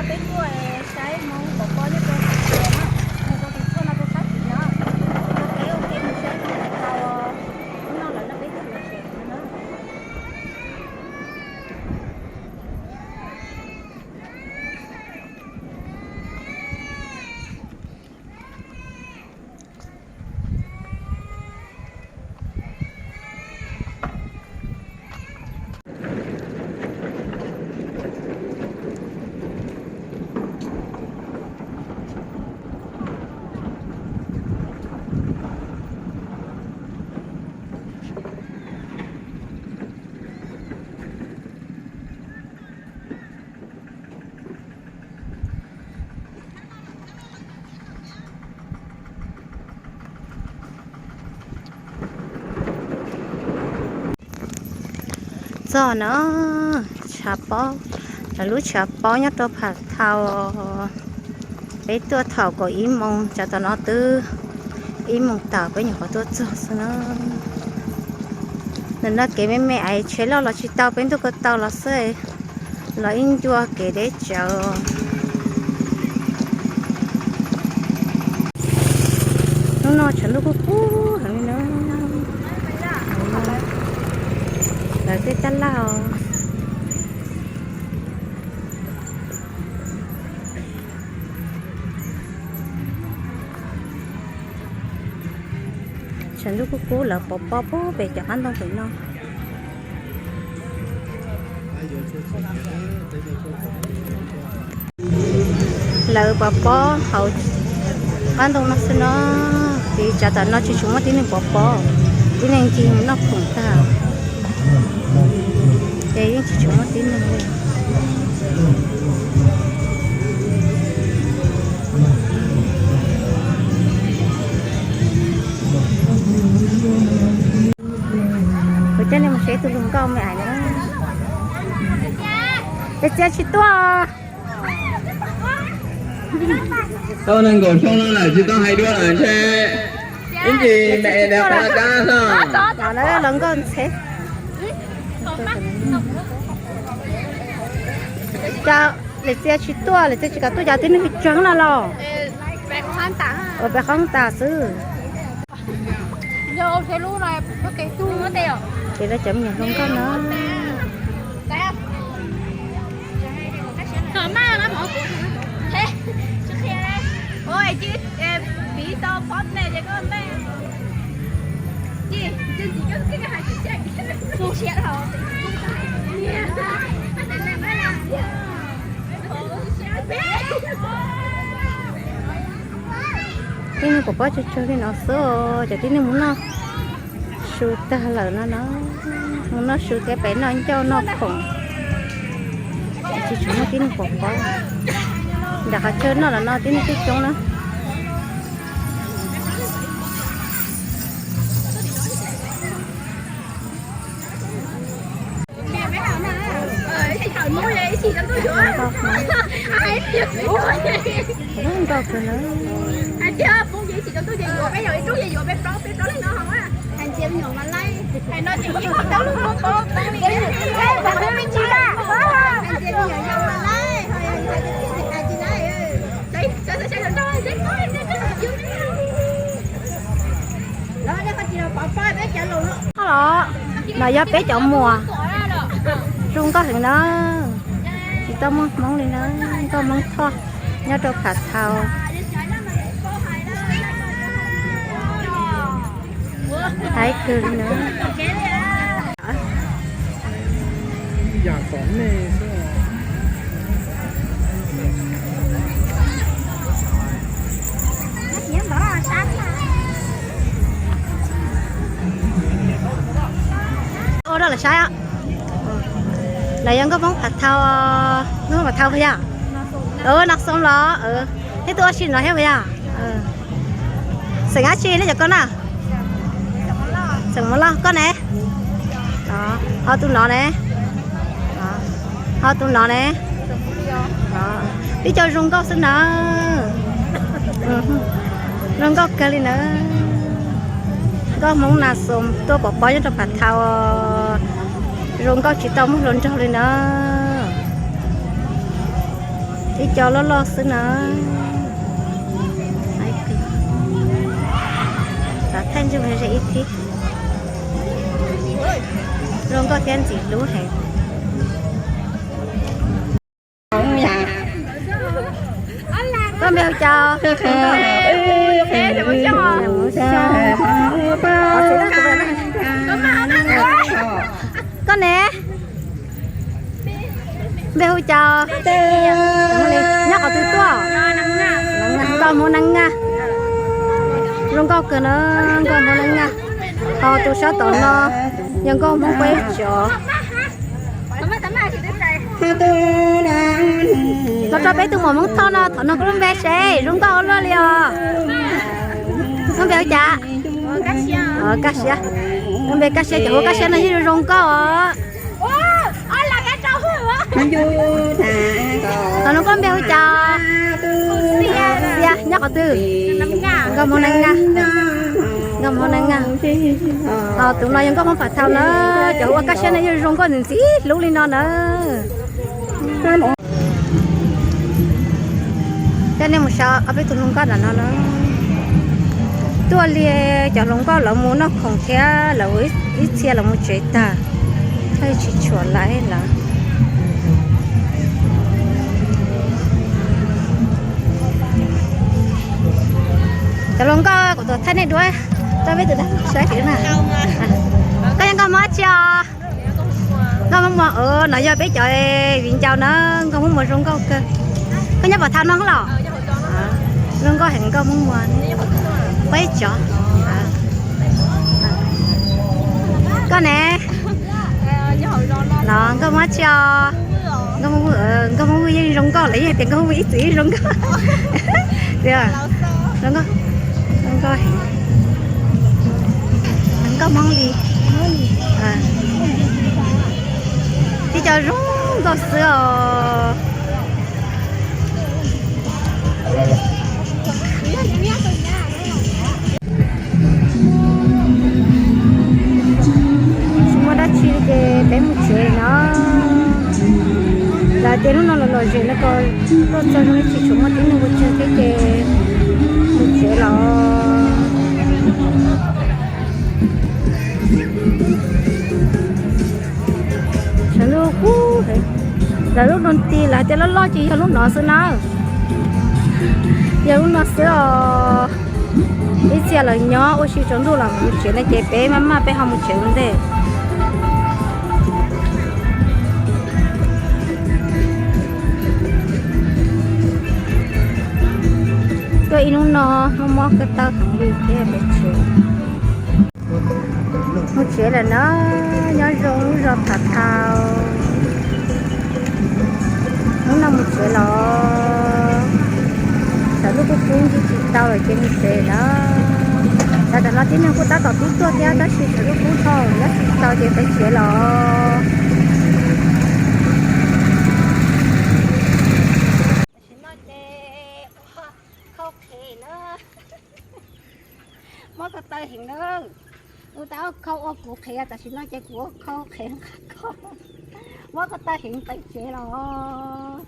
Peb tuaj saib Hmoob pov pob nyob rau Phav Thau na, mus rau tim txoj no rau sab tid no, ua ke ua ke mus saib Hmoob Phav Thau, hnub no lawv no peb tuaj pem no. Txog no, tshav pob, lawv lub tshav pob nyob rau Phav Thau. Peb tuaj thaum kaum ib moos, tsam tam no twb ib moos tawm, peb nyuam qhuav tuaj txog xwb na. Ntawm no kev me me es tsheb loj los tsis tau, peb ntuj ko taw los xwb, los ib ncua kev deb tsawv. Hnub no tshav ntuj kub kub heev li na. Lawv tej tab laj os. Tshav ntuj kub kub, lawv pov pob pub pem cov qab ntoo pem no. Lawv pov pob hauv qab ntoo no xwb no, vim tsam tam no tsis tshua muaj tib neeg pov pob, tib neeg ncig noj khoom tag, ces yeej tsis tshua muaj tib neeg li. Kuv coj nej mus saib tus hluas nkauj me ais na. Ces txiav tsis tuaj. Tau nees nkaum xyoo no lawm tsis tau hais dua lawm ntshe ib ntsis me es nws qhov dab no. Los nkauj ntxhe. Cas lawv txiav tsis tuaj, lawv txiav tsis kam tuaj, cas tib neeg tseeb no los? Ua peb qhob tas xwb. Ces lawv cov me nyuam hluas nkauj no. Tib neeg pov pob tsawg tsawg li no xwb, cov tib neeg mus noj su tag lawm no no, mus noj su thiab pem noj ncauj noj khoom. Tsis tshua muaj tib neeg pov pob. Nram qhov chaw noj los no tib neeg coob coob na. Nkauj kawg na. Los, no yog peb cov muam. Zoo nkauj heev na. Tsis tau muaj Hmoob li na, nkauj Hmoob Thoj nyob rau Phav Thau. Haib kawg li na. Ua rau lawv saib, lawv yog nkauj Hmoob Phav Thau, nkauj Hmoob Phav Thau puas yog? Nas Xoo los, nej tuaj ua si no thiab puas yog? Xeem dab tsi nej cov koj na? Xeem Hmoob Lauj, koj ne? Ho tus no ne? Ho tus no ne? Peb cov zoo nkauj xwb na. Zoo nkauj kawg li na. Nkauj Hmoob Nas Xoo tuaj pov pob nyob rau Phav Thau, zoo nkauj tsis tau muaj hluas nraug li na. Ib co loj loj xwb na. Thaij ntsej muag ze ib thib. Zoo nkauj thiab ntxim hlub heev. Koj npe hu cas? Koj ne? Npe hu cas? Nyob qhov twg tuaj? Nkauj Hmoob Neeb Ngaj. Zoo nkauj kawg na, nkauj Hmoob Neeb Ngaj. Ho tus sab tom no yog nkauj Hmoob Peb Tsov. Los rau peb tus muam Hmoob Thoj no, thaum no koj lub npe seb zoo nkauj ua luaj li os. Koj npe hu cas? Kaj Siab. Koj npe Kaj Siab, cov hu Kaj Siab no yeej zoo nkauj os. Thaum no koj npe hu cas? Xias, nyob qhov twg? Nkauj Hmoob Neeb Ngaj. Nkauj Hmoob Neeb Ngaj. Ho tus no yog nkauj Hmoob Phav Thau na, cov hu ua Kaj Siab no yeej zoo nkauj ntxim hlub li no na. Coj nej mus saib ob peb tug hluas nkauj nram no na. Tuaj li cov hluas nkauj lawv mus noj khoom thiab lawv ib txhia lawv mus tsev tag, thiaj tsis tshuam lawv lawm. Cov hluas nkauj kuv tuaj thaij nej dua, rau peb tus saib kiag na. Koj yog nkauj Hmoob dab tsi os? Nkauj Hmoob Muas, no yog peb cov viv ncaus na, nkauj Hmoob Muas zoo nkauj kawg. Koj nyob Phav Thau no los? Zoo nkauj heev nkauj Hmoob Muas. Peb Tsov. Koj ne? Los nkauj Hmoob dab tsi os? Nkauj Hmoob Vwj, nkauj Hmoob Vwj yeej zoo nkauj lawm, yog tias nkauj Hmoob Vwj ib txwm yeej zoo nkauj. Zoo nkauj, zoo nkauj heev. Nkauj Hmoob li, tib co zoo nkauj xwb os. Tsis muaj dab tsi ces peb mus tsev no. Lawv tias hnub no los lom zem no ko, tuaj txog zoo li tsis tshua muaj tib neeg ua tseg thiab ces mus tsev los. Tshav ntuj kub heev. Lawv lub dog ti lawv tias loj loj ces yog lub no xwb na. Yog lub no xwb os. Ib txhia lawv nyob ua si tsaus ntuj los mus tsev no ces peb maj maj peb ho mus tsev ua ntej. Tuaj ib hnub no mob mob ko taw heev li thiab peb tsev. Mus tsev lawm na, nyob zoo lub zos Phav Thau. Hnub no mus tsev los, tshav ntuj kub kub ntsib tsis tau lawm ces mus tsev na. Sawv daws no tib neeg kuj tab tom tuaj thiab tab sis tshav ntuj kub dhau nyob tsis tau ces peb tsev los. Tam sim no ces ua khau qhev na. Mob ko taw heev na. Ua tab khau ua kuv qhev, tam sim no ces kuv ua khau qhev nqa khau. Mob ko taw heev peb tsev los.